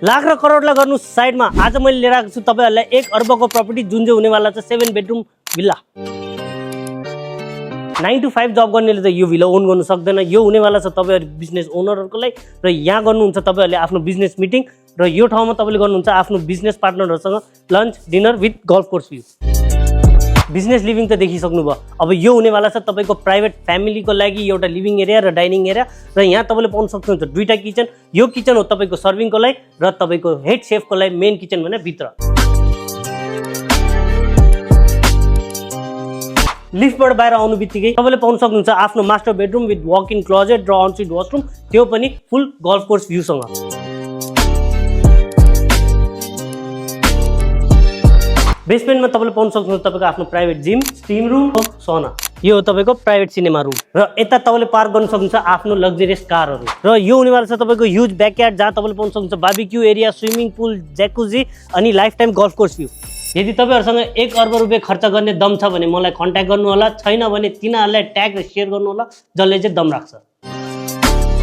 लाख र करोडलाई गर्नु साइडमा आज मैले लिएर आएको छु तपाईहरुलाई 1 अर्बको प्रपर्टी जुन चाहिँ हुनेवाला छ 7 बेडरुम विल्ला। 9 to 5 जब गर्नेले त यो विला ओन गर्नु सक्दैन। यो हुनेवाला छ तपाईहरु बिजनेस ओनरहरुको लागि र यहाँ गर्नुहुन्छ तपाईहरुले आफ्नो बिजनेस मिटिङ र यो ठाउँमा तपाईले गर्नुहुन्छ आफ्नो बिजनेस पार्टनरहरुसँग lunch dinner with golf course view. Business living त देखिसक्नु भयो। अब यो हुनेवाला छ तपाईको प्राइभेट फ्यामिलीको लागि एउटा लिभिङ एरिया र डाइनिङ एरिया र यहाँ तपाईले पाउन सक्नुहुन्छ दुईटा किचन। यो किचन हो तपाईको सर्भिङको लागि र तपाईको हेड शेफको लागि मेन किचन भने भित्र। लिफ्टबाट बाहिर आउनु बित्तिकै तपाईले पाउन सक्नुहुन्छ आफ्नो master bedroom with walk in closet र अनसाइट वाशरुम, त्यो पनि फुल गल्फ कोर्स भ्यूसँग। बेसमेन्टमा तपाईले पाउन सक्नुहुन्छ तपाईको आफ्नो प्राइभेट जिम, स्टिम रुम र सोना। यो हो तपाईको प्राइभेट सिनेमा रुम र यता तपाईले पार्क गर्न सक्नुहुन्छ आफ्नो लग्जरियस कारहरु। र यो हुनेवाला छ तपाईको ह्युज ब्याकयार्ड जहाँ तपाईले पाउन सक्नुहुन्छ बार्बिक्यू एरिया, स्विमिङ पुल, जैकुजी अनि life time golf course view. यदि तपाईहरुसँग 1 अर्ब रुपैयाँ खर्च गर्ने दम छ भने मलाई कन्ट्याक्ट गर्नु होला, छैन भने तिनीहरुलाई ट्याग र शेयर गर्नु होला जसले चाहिँ दम राख्छ।